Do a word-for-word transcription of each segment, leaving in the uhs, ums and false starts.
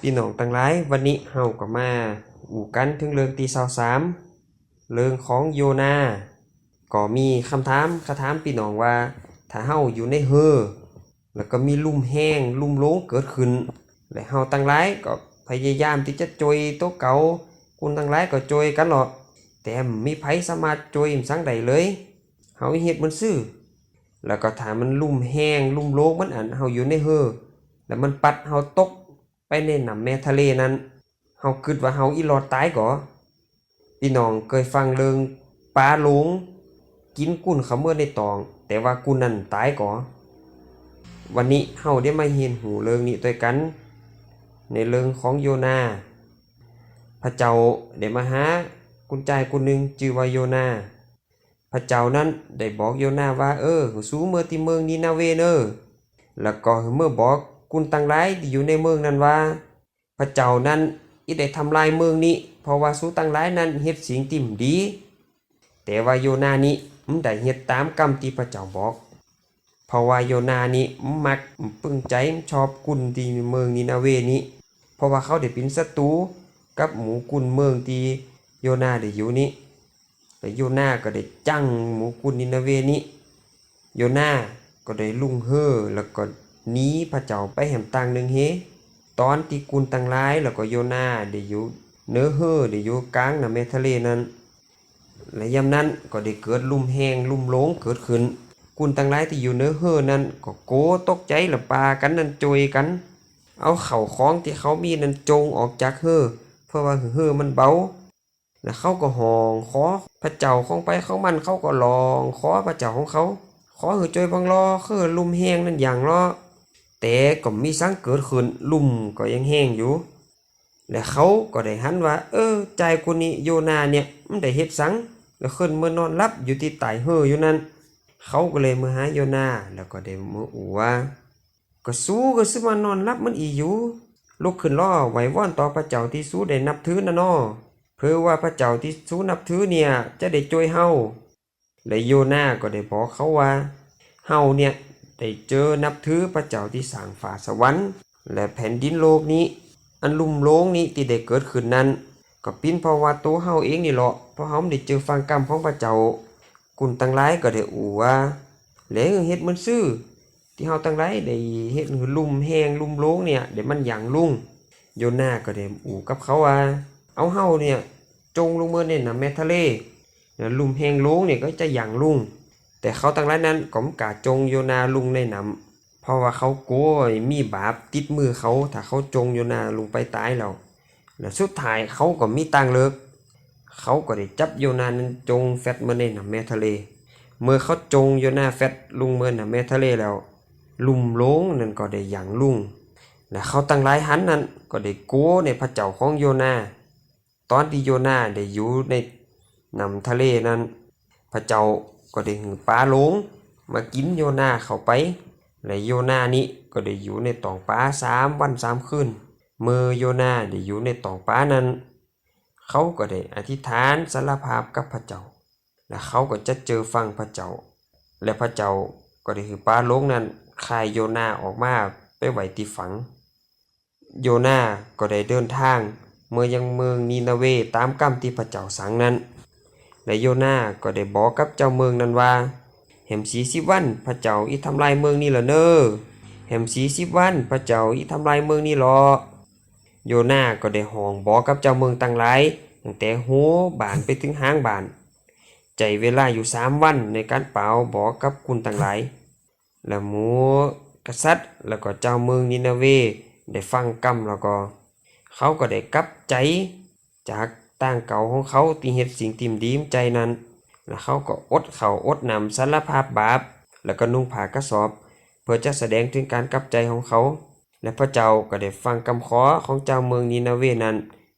พี่น้องตังหลาย วันนี้เฮาก็มาอู้กันถึงเรื่องตี้ซาวสาม เรื่องของโยนาห์ ก็มีคำถาม คำถามพี่น้องว่า ถ้าเฮาอยู่ในเฮือ แล้วก็มีลุ่มแฮงลุ่มโลงเกิดขึ้น และเฮาตังหลายก็พยายามที่จะจ่อยตั๋วเก่า คนตังหลายก็จ่อยกันเลาะ แต่บ่มีไผสามารถจ่อยมันสังได้เลย เฮาเฮ็ดมันซื่อ แล้วก็ถ้ามันลุ่มแฮงลุ่มโลงมันอันเฮาอยู่ในเฮือ แล้วมันปัดเฮาตกไปในน้ำแม่ทะเลนั้น เฮาคิดว่าเฮาอีหลอดตายก่อ พี่น้องเคยฟังเรื่องปลาโลงกินกุ้นเข้าเมือในตอง แต่ว่ากุ้นนั้นตายก่อ วันนี้เฮาได้มาเฮียนฮู้เรื่องนี้ด้วยกัน ในเรื่องของโยนาห์ พระเจ้าได้มาหาคุณจายคนหนึ่งชื่อว่าโยนาห์ พระเจ้านั้นได้บอกโยนาห์ว่า เออ หื้อสูเมือตี้เมืองนีนาเวห์เน่อ แล้วก็หื้อเมือบอกคนตังหลายตี้อยู่ในเมืองนั้นว่า พระเจ้านั้นอิได้ทำลายเมืองนี้ เพราะว่าสูตังหลายนั้นเฮ็ดสิ่งตี้บ่ดี แต่ว่าโยนาห์นี้บ่ได้เฮ็ดตามกำตี้พระเจ้าบอก เพราะว่าโยนาห์นี้บ่มัก บ่ปึงใจ บ่ชอบคนตี้เมืองนีนาเวห์นี้ เพราะว่าเขาได้เป็นศัตรูกับหมู่คนเมืองตี้โยนาห์ได้อยู่นี้ แล้วโยนาห์ก็ได้จังหมู่คนนีนาเวห์นี้ โยนาห์ก็ได้ลงเฮือแล้วก็หนีพระเจ้าไปแหมตางหนึ่งเฮ ตอนตี้คนตังหลายแล้วก็โยนาห์ได้อยู่เหนือเฮือ ได้อยู่กลางน้ำแม่ทะเลนั้น และยามนั้นก็ได้เกิดลุ่มแฮงลุ่มโลงเกิดขึ้น คนตังหลายตี้อยู่เหนือเฮือนั้นก็กั๋วตกใจและปากั๋นนั้นจ่อยกั๋น เอาเข้าของตี้เขามีนั้นจ่งออกจากเฮือ เพื่อว่าหื้อเฮือมันเบา แล้วเขาก็ฮ้องขอพระเจ้าของไผของมัน เขาก็ฮ้องขอพระเจ้าของเขา ขอหื้อจ่อยบังลอ คือลุ่มแฮงนั้นหยั่งลอ แต่ก็บ่มีสังเกิดขึ้น ลุ่มก็ยังแฮงอยู่ และเขาก็ได้หันว่า เออ จายคนนี้โยนาห์เนี่ย มันได้เฮ็ดสัง แล้วขึ้นเมือนอนหลับอยู่ตี้ใต้เฮืออยู่นั้น เขาก็เลยมาหาโยนาห์ แล้วก็ได้มาอู้ว่า ก็สูก็ซื่อมานอนหลับมันอี้อยู่ ลุกขึ้นลอ ไหว้วอนต่อพระเจ้าตี้สูได้นับถือน่ะเนาะ เผื่อว่าพระเจ้าตี้สูนับถือเนี่ยจะได้จ่อยเฮา และโยนาห์ก็ได้บอกเขาว่า เฮาเนี่ยได้เจอนับถือพระเจ้าตี้สร้างฟ้าสวรรค์ และแผ่นดินโลกนี้ อันลุ่มโลงนี้ตี้ได้เกิดขึ้นนั้น ก็เป๋นเพราะว่าตั๋วเฮาเองนี่เลาะ เพราะเฮาบ่ได้เจอฟังกำของพระเจ้า คนตังหลายก็ได้อู้ว่า แล้วเฮ็ดมันซื่อ ตี้เฮาตังหลายได้เฮ็ดหื้อลุ่มแฮงลุ่มโลงเนี่ย ได้มันหยั่งลง โยนาห์ก็ได้อู้กับเขาว่า เอาเฮาเนี่ยจ่งลงเมือในน้ำแม่ทะเล แล้วลุ่มแฮงโลงเนี่ยก็จะหยั่งลง แต่เขาตังหลายนั้นก็บ่กล้าจ่งโยนาห์ลงในน้ำ เพราะว่าเขากั๋วมีบาปติดมือเขา ถ้าเขาจ่งโยนาห์ลงไปต๋ายแล้ว แล้วสุดท้ายเขาก็บ่มีตางเลือก เขาก็ได้จับโยนาห์นั้นจ่งแฟดเมือในน้ำแม่ทะเล เมื่อเขาจ่งโยนาห์แฟดลงเมือน้ำแม่ทะเลแล้ว ลุ่มโลงนั้นก็ได้หยั่งลง และเขาตังหลายหันนั้นก็ได้กั๋วในพระเจ้าของโยนาห์ ตอนตี้โยนาห์ได้อยู่ในน้ำทะเลนั้น พระเจ้าก็ได้หื้อปลาโลงมากิ๋นโยนาห์เข้าไป และโยนาห์นี้ก็ได้อยู่ในต๊องปลาสามวันสามคืน เมื่อโยนาห์ได้อยู่ในต๊องปลานั้น เขาก็ได้อธิษฐานสารภาพกับพระเจ้า และเขาก็จัดเจอฟังพระเจ้า และพระเจ้าก็ได้หื้อปลาโลงนั้นคายโยนาห์ออกมาไปไว้ตี้ฝั่ง โยนาห์ก็ได้เดินทางเมือยังเมืองนีนาเวห์ต๋ามกำตี้พระเจ้าสั่งนั้น และโยนาห์ก็ได้บอกกับเจ้าเมืองนั้นว่า แหมสี่สิบวันพระเจ้าอิทำลายเมืองนี้ละเน่อ แหมสี่สิบวันพระเจ้าอิทำลายเมืองนี้เลาะ โยนาห์ก็ได้ฮ้องบอกกับเจ้าเมืองตังหลาย ตั้งแต่หัวบ้านไปถึงหางบ้าน ใจ๊เวลาอยู่สามวันในก๋านเป่าบอกกับคนตังหลาย และหมู่กษัตริย์แล้วก็เจ้าเมืองนีนาเวห์ได้ฟังกำแล้วก็ เขาก็ได้กลับใจ๋จากตางเก่าของเขาตี้เฮ็ดสิ่งตี้บ่ดีใจ๋นั้น และเขาก็อดข้าวอดน้ำสารภาพบาป แล้วก็นุ่งผ้ากระสอบ เพื่อจะแสดงถึงก๋านกลับใจ๋ของเขา และพระเจ้าก็ได้ฟังกำขอของเจ้าเมืองนีนาเวห์นั้น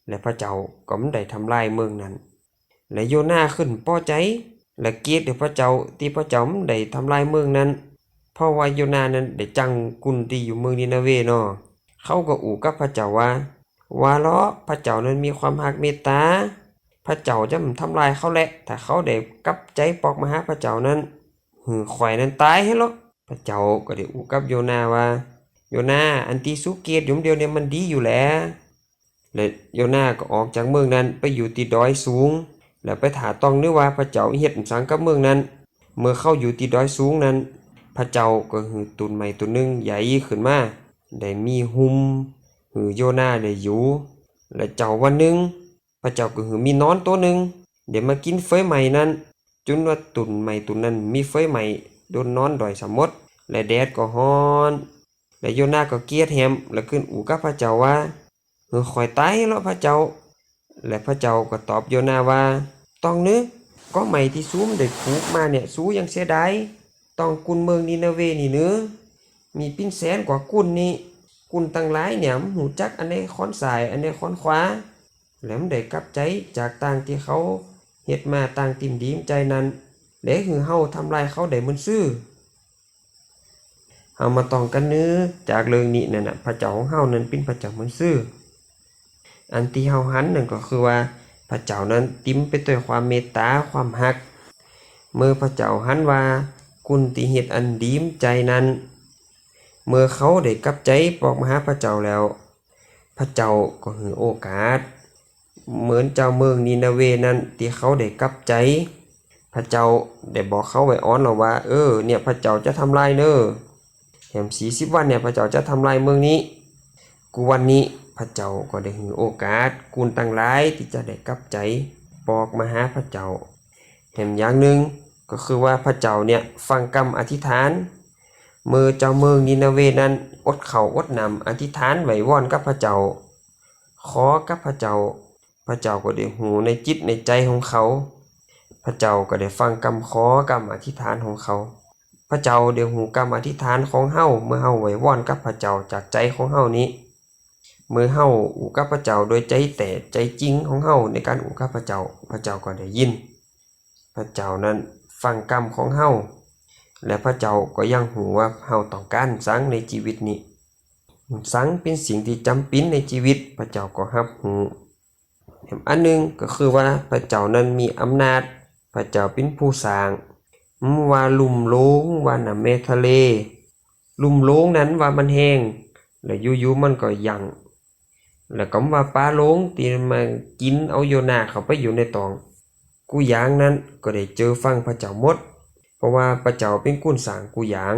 และพระเจ้าก็บ่ได้ทำลายเมืองนั้น และโยนาห์ขึ้นปอใจ๋ และเกลียดต่อพระเจ้าตี้พระเจ้าบ่ได้ทำลายเมืองนั้น เพราะว่าโยนาห์นั้นได้จังคนตี้อยู่เมืองนีนาเวห์เนาะ เขาก็อู้กับพระเจ้าว่า ว่าเลาะพระเจ้านั้นมีความฮักเมตต๋า พระเจ้าจะบ่ทำลายเขาแหละ ถ้าเขาได้กลับใจ๋ปอกมาหาพระเจ้านั้น หื้อข้อยนั้นต๋ายเหียเลาะ พระเจ้าก็ได้อู้กับโยนาห์ว่า โยนาห์ อันตี้สูเกตอยู่เดี๋ยวนี้มันดีอยู่แหละ และโยนาห์ก็ออกจากเมืองนั้นไปอยู่ตี้ดอยสูง แล้วไปถ่าต้องนึกว่าพระเจ้าเฮ็ดสังกับเมืองนั้น เมื่อเขาอยู่ตี้ดอยสูงนั้น พระเจ้าก็หื้อต้นไม้ต้นหนึ่งใหญ่ขึ้นมา ได้มีหุ้มหื้อโยนาห์ได้อยู่ และเจ้าวันหนึ่ง พระเจ้าก็หื้อมีหนอนตัวหนึ่ง ได้มากินเฟยใหม่นั้น จนว่าต้นไม้ต้นนั้นมีเฟยใหม่โดนหนอนดอยสะหมด และแดดก็ฮ้อน และโยนาห์ก็เกลียดแหม และขึ้นอู้กับพระเจ้าว่า หื้อข้อยตายเลาะพระเจ้า และพระเจ้าก็ตอบโยนาห์ว่า ต้องนึก กอไม้ตี้สูได้ปลูกมาเนี่ย สูยังเสียดาย ต้องกุนเมืองนีนาเวห์นี่เนอ มีปิ้นแสนกว่ากุนนี่ กุนตังหลายเนี่ยมันฮู้จักอันใดค้อนซ้าย อันใดค้อนขวา และมันได้กลับใจจากต่างตี้เขาเฮ็ดมาต่างตี้บ่ดีน้ำใจนั้น และหื้อเฮาทำลายเขาได้หมื่นซื่อ เฮามาต้องกันเนอ จากเรื่องนี้นั่นน่ะ พระเจ้าของเฮานั้นเป็นพระเจ้าหมื่นซื่อ อันตี้เฮาหันนั่นก็คือว่า พระเจ้านั้นเต็มไปด้วยความเมตตา ความฮัก เมื่อพระเจ้าหันว่ากุนตี้เฮ็ดอันดีน้ำใจนั้น เมื่อเขาได้กลับใจปอกมาหาพระเจ้าแล้ว พระเจ้าก็หื้อโอกาส เหมือนเจ้าเมืองนีนาเวห์นั้นตี้เขาได้กลับใจ พระเจ้าได้บอกเขาไว้อ่อนแล้วว่า เออ เนี่ย พระเจ้าจะทำลายเนอ แหมสี่สิบวันเนี่ย พระเจ้าจะทำลายเมืองนี้ กูวันนี้พระเจ้าก็ได้หื้อโอกาสกุนตังหลายตี้จะได้กลับใจปอกมาหาพระเจ้า แหมอย่างหนึ่งก็คือว่าพระเจ้าเนี่ยฟังกำอธิษฐาน เมื่อเจ้าเมืองนีนาเวห์นั้นอดข้าวอดน้ำ อธิษฐานไหว้วอนกับพระเจ้า ขอกับพระเจ้า พระเจ้าก็ได้ฮู้ในจิตในใจของเขา พระเจ้าก็ได้ฟังกำขอกำอธิษฐานของเขา พระเจ้าได้ฮู้กำอธิษฐานของเฮา เมื่อเฮาไหว้วอนกับพระเจ้าจากใจของเฮานี้ เมื่อเฮาอู้กับพระเจ้าโดยใจแท้ใจจริงของเฮาในการอู้กับพระเจ้า พระเจ้าก็ได้ยิน พระเจ้านั้นฟังกำของเฮา และพระเจ้าก็ยังฮู้ว่าเฮาต้องการสังในชีวิตนี้ สังเป็นสิ่งตี้จ๋ำเป๋นในชีวิต พระเจ้าก็ฮับฮู้ อันหนึ่งก็คือว่าพระเจ้านั้นมีอำนาจ พระเจ้าเป็นผู้สร้าง ว่าลุ่มโลง ว่าน้ำแม่ทะเล ลุ่มโลงนั้นว่ามันแห้ง แล้วอยู่ๆมันก็ยั้ง แล้วก็ว่าปลาโลงตี้มากินเอาโยนาห์เข้าไปอยู่ในต้อง กู้อย่างนั้นก็ได้เจอฟังพระเจ้าหมด เพราะว่าพระเจ้าเป็นกุนสร้างกู้อย่าง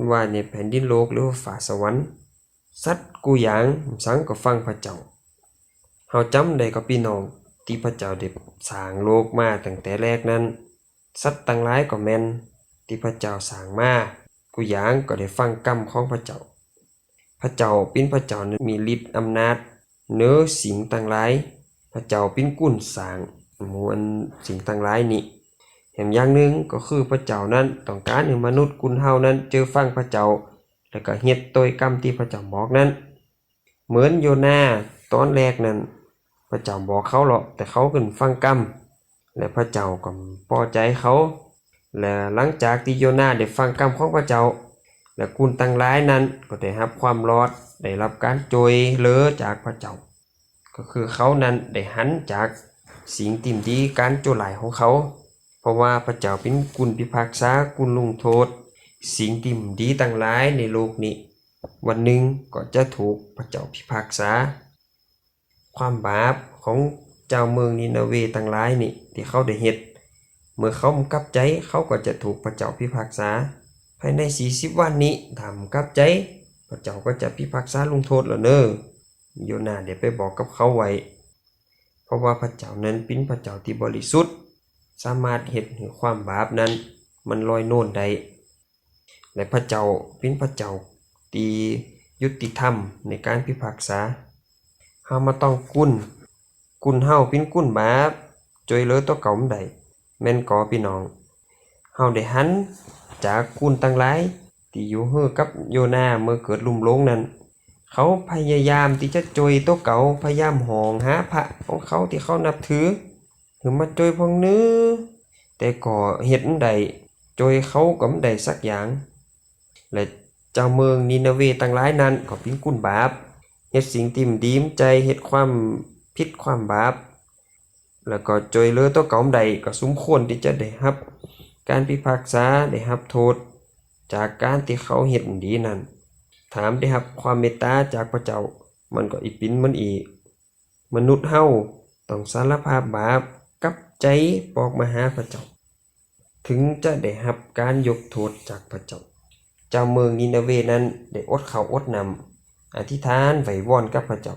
ว่าในแผ่นดินโลกหรือว่าฟ้าสวรรค์ สัตว์กู้อย่างสังก็ฟังพระเจ้า เฮาจ๋ำได้ก่อพี่น้อง ตี้พระเจ้าได้สร้างโลกมาตั้งแต่แรกนั้น สัตว์ตังหลายก็แม่นตี้พระเจ้าสร้างมา กู้อย่างก็ได้ฟังกำของพระเจ้า พระเจ้าเป็นพระเจ้านั้นมีฤทธิ์อำนาจเหนือสิ่งตังหลาย พระเจ้าเป็นกุนสร้างหมู่อันสิ่งตังหลายนี้ แหมอย่างหนึ่งก็คือพระเจ้านั้นต้องการให้มนุษย์กุนเฮานั้นเจอฟังพระเจ้า แล้วก็เฮ็ดตวยกำตี้พระเจ้าบอกนั้น เหมือนโยนาห์ตอนแรกนั้น พระเจ้าบอกเขาเลาะ แต่เขาก็บ่ฟังกำ และพระเจ้าก็บ่ปอใจเขา และหลังจากตี้โยนาห์ได้ฟังกำของพระเจ้า และกุนตังหลายนั้นก็ได้ฮับความรอด ได้ฮับก๋านจ้วยเหลือจากพระเจ้า ก็คือเขานั้นได้หันจากสิ่งตี้บ่ดี ก๋านจั่วร้ายของเขา เพราะว่าพระเจ้าเป็นกุนพิพากษา กุนลงโทษ สิ่งตี้บ่ดีตังหลายในโลกนี้ วันหนึ่งก็จะถูกพระเจ้าพิพากษา ความบาปของเจ้าเมืองนีนาเวห์ตังหลายนี้ตี้เขาได้เฮ็ด เมื่อเขาบ่กลับใจ เขาก็จะถูกพระเจ้าพิพากษา ภายในสี่สิบวันนี้ ถ้าบ่กลับใจ พระเจ้าก็จะพิพากษาลงโทษแล้วเนอ โยนาห์ได้ไปบอกกับเขาไว้ เพราะว่าพระเจ้านั้นเป็นพระเจ้าตี้บริสุทธิ์ สามารถเฮ็ดให้ความบาปนั้นมันลอยโนลได้ และพระเจ้าเป็นพระเจ้าตี้ยุติธรรมในก๋านพิพากษา เฮาบ่ต้องกุน กุนเฮาเป็นกุนบาป จ้วยเหลือตั๋วเก่าบ่ได้ แม่นก่อพี่น้อง เฮาได้หันจากกุนตังหลายตี้อยู่หื้อกับโยนาห์เมื่อเกิดลุ่มโลงนั้น เขาพยายามตี้จะจ้วยตั๋วเก่า พยายามฮ้องหาพระของเขาตี้เขานับถือ หื้อมาจ้วยพ่องเน้อ แต่ก็เฮ็ดบ่ได้ จ้วยเขาก็บ่ได้สักอย่าง และเจ้าเมืองนีนาเวห์ตังหลายนั้นก็เป็นกุนบาป เฮ็ดสิ่งตี้บ่ดีน้ำใจ เฮ็ดความผิดความบาป แล้วก็จ้วยเหลือตั๋วเก่าบ่ได้ ก็สมควรตี้จะได้ฮับก๋านพิพากษา ได้ฮับโทษ จากก๋านตี้เขาเฮ็ดบ่ดีนั้น ถามได้ฮับความเมตตาจากพระเจ้า มันก็อีกปิ้นมันอีก มนุษย์เฮาต้องสารภาพบาป กลับใจปอกมาหาพระเจ้า ถึงจะได้ฮับการยกโทษจากพระเจ้า เจ้าเมืองนีนาเวนั้นได้อดข้าวอดน้ำ อธิษฐานไหว้วอนกับพระเจ้า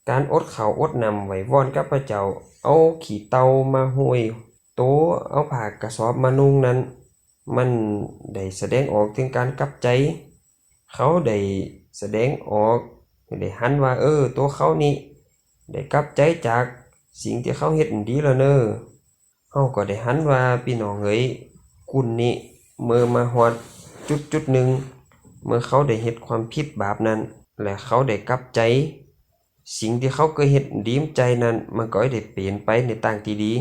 การอดข้าวอดน้ำไหว้วอนกับพระเจ้า เอาขี้เถ้ามาห้อยโต เอาผ้ากระสอบมานุ่งนั้น มันได้แสดงออกถึงการกลับใจ เขาได้แสดงออก ได้หันว่า เออ ตัวเขานี้ได้กลับใจจากสิ่งที่เขาเฮ็ดดีแล้วเนอ เฮาก็ได้หันว่า พี่น้องเอ๋ย กุนนี้เมื่อมาฮอดจุดจุดหนึ่ง เมื่อเขาได้เฮ็ดความผิดบาปนั้น และเขาได้กลับใจ สิ่งที่เขาเคยเฮ็ดดีมใจนั้น มันก็ได้เปลี่ยนไปในตางที่ดี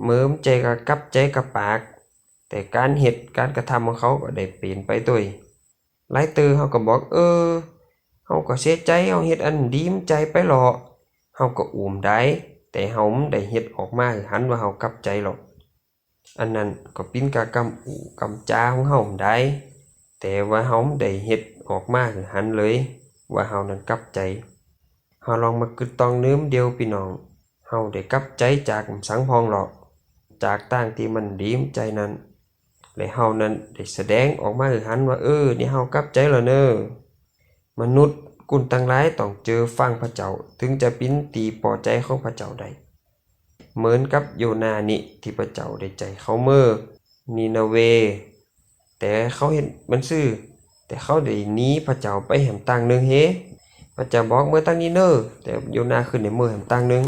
เมื่อมใจก็กลับใจกับปาก แต่การเฮ็ดการกระทำของเขาก็ได้เปลี่ยนไปโดย หลายเตื้อเฮาก็บอก เออ เฮาก็เสียใจ เฮาเฮ็ดอันดีมใจไปหลอ เฮาก็อุ้มได้ แต่เฮาบ่ได้เฮ็ดออกมาหื้อหันว่าเฮากลับใจหรอก อันนั้นก็ปิ้นกากำอู้กำจาของเฮาได้ แต่ว่าเฮาบ่ได้เฮ็ดออกมาหื้อหันเลย ว่าเฮานั้นกลับใจ เฮาลองมากึ๊ดตองเนิมเดียว พี่น้อง เฮาได้กลับใจจากสังพองหลอ จากตางที่มันดีมใจนั้น และเฮานั้นได้แสดงออกมาหื้อหันว่า เออ นี่เฮากลับใจแล้วเนอ มนุษย์กุนตังหลายต้องเจอฟังพระเจ้า ถึงจะปิ้นตี้ปอใจของพระเจ้าได้ เหมือนกับโยนาห์นี้ที่พระเจ้าได้ใจ๊เขาเมือนีนาเวห์ แต่เขาเฮ็ดบ่ซื่อ แต่เขาได้หนีพระเจ้าไปแหมตางหนึ่งเฮ พระเจ้าบอกเมือตางนี้เนอ แต่โยนาห์ขึ้นได้เมือแหมตางหนึ่ง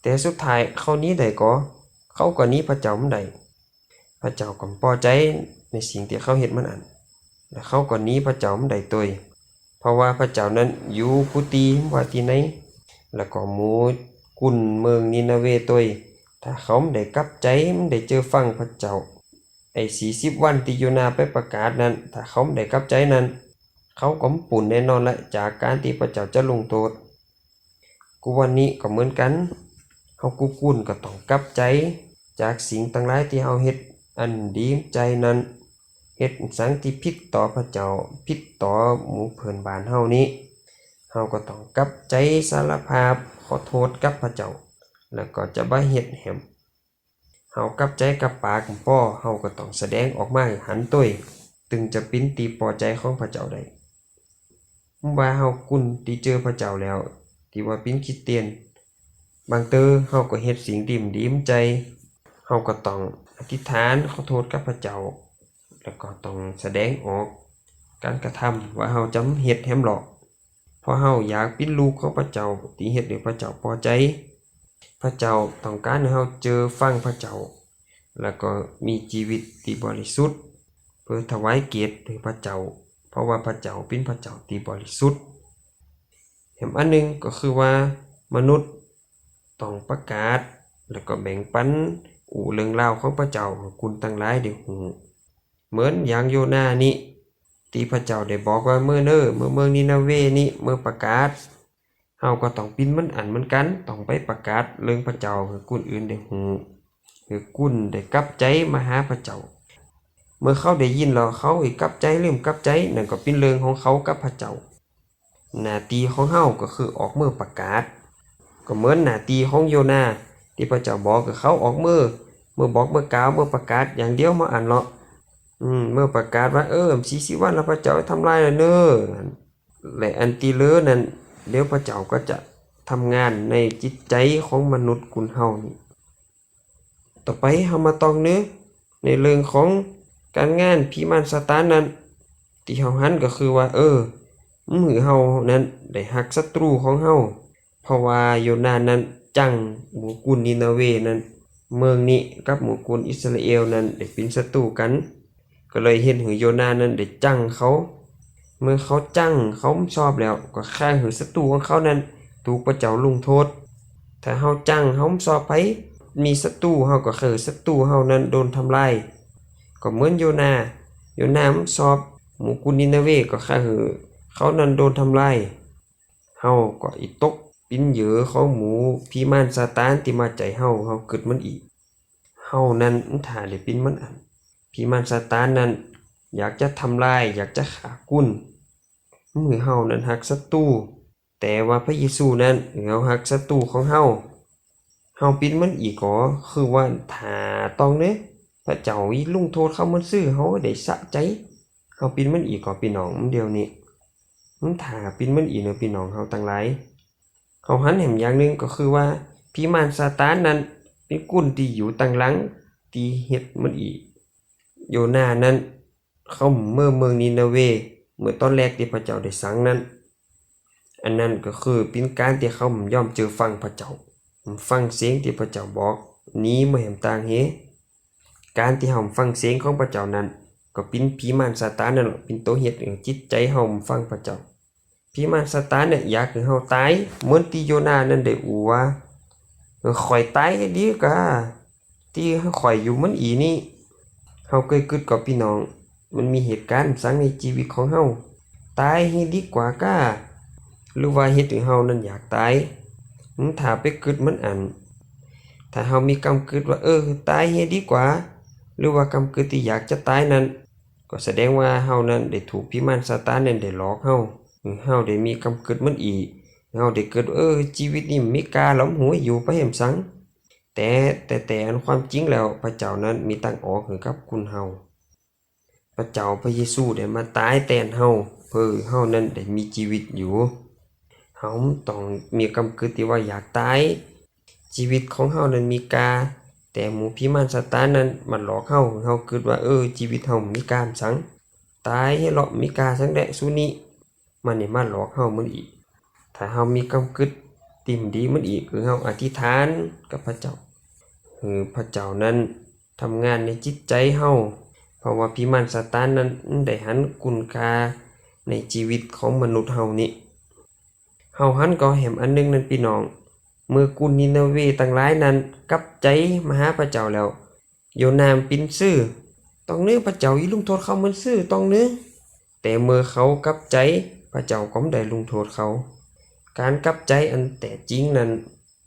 แต่สุดท้ายเขาหนีได้ก่อ เขาก็หนีพระเจ้าบ่ได้ พระเจ้าก็บ่ปอใจในสิ่งที่เขาเฮ็ดมันอั้น และเขาก็หนีพระเจ้าบ่ได้ตวย เพราะว่าพระเจ้านั้นอยู่กู้ตี้ บ่ว่าตี้ไหน แล้วก็หมู่กุนเมืองนีนาเวห์ตวย ถ้าเขาบ่ได้กลับใจ บ่ได้เจอฟังพระเจ้า ไอ้สี่สิบวันที่โยนาห์ไปประกาศนั้น ถ้าเขาบ่ได้กลับใจนั้น เขาก็บ่ปู้นแน่นอนละ จากการที่พระเจ้าจะลงโทษ กู้วันนี้ก็เหมือนกัน เฮากู้กุนก็ต้องกลับใจจากสิ่งตังหลายที่เฮาเฮ็ดอันดีใจนั้น เฮ็ดสังที่ผิดต่อพระเจ้า ผิดต่อหมู่เพื่อนบ้านเฮานี้ เฮาก็ต้องกลับใจสารภาพขอโทษกับพระเจ้า แล้วก็จะบ่เฮ็ดแหม เฮากลับใจกับปากบ่ปอ เฮาก็ต้องแสดงออกมาหื้อหันตวย ตึงจะปิ้นตี้ปอใจของพระเจ้าได้ บ่ว่าเฮากุนตี้เจอพระเจ้าแล้ว ตี้ว่าปิ้นคริสเตียน บางเตื้อเฮาก็เฮ็ดสิ่งตี้บ่ดีใจ เฮาก็ต้องอธิษฐานขอโทษกับพระเจ้า แล้วก็ต้องแสดงออกการกระทำว่าเฮาจะบ่เฮ็ดแหมหรอก เพราะเฮาอยากปิ้นลูกของพระเจ้าตี้เฮ็ดหื้อพระเจ้าปอใจ พระเจ้าต้องการหื้อเฮาเจอฟังพระเจ้า แล้วก็มีชีวิตตี้บริสุทธิ์ เพื่อถวายเกียรติหื้อพระเจ้า เพราะว่าพระเจ้าปิ้นพระเจ้าตี้บริสุทธิ์ แหมอันหนึ่งก็คือว่ามนุษย์ต้องประกาศ แล้วก็แบ่งปันอู้เรื่องราวของพระเจ้าหื้อกุนตังหลายได้ฮู้ เหมือนอย่างโยนาห์นี้ ตี้พระเจ้าได้บอกว่าเมือเนอ เมือเมืองนีนาเวห์นี้ เมือประกาศ เฮาก็ต้องปิ้นมันอั้นเหมือนกัน ต้องไปประกาศเรื่องพระเจ้าหื้อกุนอื่นได้ฮู้ หื้อกุนได้กลับใจมาหาพระเจ้า เมื่อเขาได้ยินแล้วเขาสิกลับใจหรือบ่กลับใจ นั่นก็ปิ้นเรื่องของเขากับพระเจ้า หน้าตี้ของเฮาก็คือออกเมือประกาศ ก็เหมือนหน้าตี้ของโยนาห์ตี้พระเจ้าบอกหื้อเขาออกเมือ เมือบอกเมือกล่าวเมือประกาศอย่างเดียวบ่อั้นเลาะ อืม เมือประกาศว่า เออ สี่สิบวันแล้วพระเจ้าทำลายแล้วเนอ และอันตี้เหลือนั้น เดี๋ยวพระเจ้าก็จะทำงานในจิตใจของมนุษย์กุนเฮานี้ ต่อไปเฮามาต่องเนื้อในเรื่องของการงานผีมารซาตานนั้น ตี้เฮาหันก็คือว่า เออ บ่หื้อเฮานั้นได้ฮักศัตรูของเฮา เพราะว่าโยนาห์นั้นจั้งหมู่กุนนีนาเวห์นั้น เมืองนี้กับหมู่กุนอิสราเอลนั้นได้ปิ้นศัตรูกัน ก็เลยเฮ็ดหื้อโยนาห์นั้นได้จั้งเขา เมื่อเขาจั้งเขาบ่ชอบแล้ว ก็ใค่หื้อศัตรูของเขานั้นถูกพระเจ้าลงโทษ ถ้าเฮาจั้งเฮาบ่ชอบไผ มีศัตรู เฮาก็ใค่หื้อศัตรูเฮานั้นโดนทำลาย ก็เหมือนโยนาห์ โยนาห์บ่ชอบหมู่กุนนีนาเวห์ ก็ใค่หื้อเขานั้นโดนทำลาย เฮาก็อิตกปิ้นเหยื่อของหมู่ผีมารซาตานตี้มาใจ๋เฮา เฮากึ๊ดมันอีก เฮานั้นบ่ถ้าได้ปิ้นมันอั้น ผีมารซาตานนั้นอยากจะทำลาย อยากจะฆ่ากุน เฮานั้นฮักศัตรู แต่ว่าพระเยซูนั้น เฮาฮักศัตรูของเฮา เฮาปินมันอีกก่อ คือว่าถ้าต้องเนอะ พระเจ้าอีลุงโทษเขามันซื่อ เฮาได้สะใจ เฮาปินมันอีกก่อ พี่น้อง เดี๋ยวนี้ มันถ้าปินมันอีกเนอะ พี่น้อง เฮาตังหลาย เฮาหันแหมอย่างหนึ่งก็คือว่า ผีมารซาตานนั้น เป็นคนที่อยู่ตังหลัง ที่เฮ็ดมันอีก โยนาห์นั้น เขาเมือเมืองนีนาเวห์ เมื่อตอนแรกที่พระเจ้าได้สั่งนั้น อันนั้นก็คือเป็นการที่เขาบ่ยอมเจอฟังพระเจ้า บ่ฟังเสียงที่พระเจ้าบอก หนีมาแหมต่างแห การที่เฮาบ่ฟังเสียงของพระเจ้านั้น ก็เป็นผีมารซาตานนั่นแหละ เป็นตัวเฮ็ดให้จิตใจเฮาบ่ฟังพระเจ้า ผีมารซาตานเนี่ยอยากให้เฮาตาย เหมือนที่โยนาห์นั้นได้อู้ว่า เออ ข้อยตายให้ดีกว่า ที่ข้อยอยู่มันอีนี่ เฮาเคยกึ๊ดก่อพี่น้อง มันมีเหตุการณ์สังในชีวิตของเฮา ตายให้ดีกว่าก้า หรือว่าเฮ็ดให้เฮานั้นอยากตาย อืม ถ้าไปกึ๊ดมันอัน ถ้าเฮามีกำกึ๊ดว่า เออ ตายให้ดีกว่า หรือว่ากำกึ๊ดที่อยากจะตายนั้น ก็แสดงว่าเฮานั้นได้ถูกผีมารซาตานนั้นได้หลอกเฮา เฮาได้มีกำกึ๊ดมันอีก เฮาได้กึ๊ด เออ ชีวิตนี้บ่มีค่าหรอก หวยอยู่ไปแหมสัง แต่ แต่ แต่อันความจริงแล้ว พระเจ้านั้นมีทางออกให้กับคนเฮา พระเจ้าพระเยซูได้มาตายแตนเฮา เพื่อเฮานั้นได้มีชีวิตอยู่ เฮาบ่ต้องมีกำกึ๊ดที่ว่าอยากตาย ชีวิตของเฮานั้นมีค่า แต่หมู่ผีมารซาตานนั้นมาหลอกเฮา เฮากึ๊ดว่า เออ ชีวิตเฮาบ่มีค่าสัง ตายให้เลาะ บ่มีค่าสังแดะ ซุนี้ มันนี่มาหลอกเฮามันอีก ถ้าเฮามีกำกึ๊ดที่บ่ดีมันอีก คือเฮาอธิษฐานกับพระเจ้า ให้พระเจ้านั้นทำงานในจิตใจเฮา เพราะว่าผีมารซาตานนั้นมันได้หันคุณค่าในชีวิตของมนุษย์เฮานี้ เฮาหันก่อแหมอันหนึ่งนั้นพี่น้อง เมื่อคนนีนาเวห์ตังหลายนั้นกลับใจมาหาพระเจ้าแล้ว โยนาห์ปินซื่อ ต้องเนอะ พระเจ้าอีลุงโทษเขามันซื่อ ต้องเนอะ แต่เมื่อเขากลับใจ พระเจ้าก็บ่ได้ลุงโทษเขา การกลับใจอันแท้จริงนั้น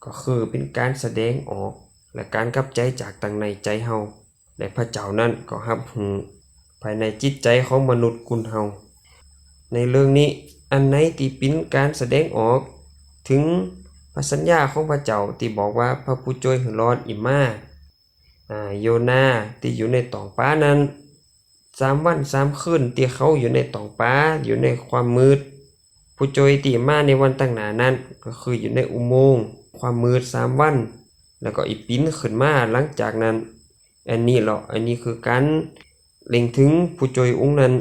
ก็คือเป็นการแสดงออก และการกลับใจจากตังในใจเฮา และพระเจ้านั้นก็รับรู้ภายในจิตใจของมนุษย์คนเฮา ในเรื่องนี้ อันไหนที่เป็นการแสดงออกถึงพระสัญญาของพระเจ้าที่บอกว่าพระผู้ช่วยหื้อรอดอิมา อ่า โยนาห์ที่อยู่ในต๊องปลานั้น สามวันสามคืนที่เขาอยู่ในต๊องปลา อยู่ในความมืด ผู้ช่วยที่มาในวันตังหน้านั้น ก็คืออยู่ในอุโมงค์ความมืดสามวัน แล้วก็อีกปีนขึ้นมาหลังจากนั้น อันนี้เลาะ อันนี้คือการเล็งถึงผู้ช่วยองค์นั้น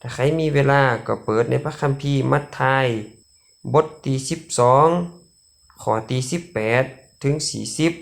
ถ้าใครมีเวลาก็เปิดในพระคัมภีร์มัทธิว บทที่สิบสอง ข้อที่สิบแปดถึงสี่สิบ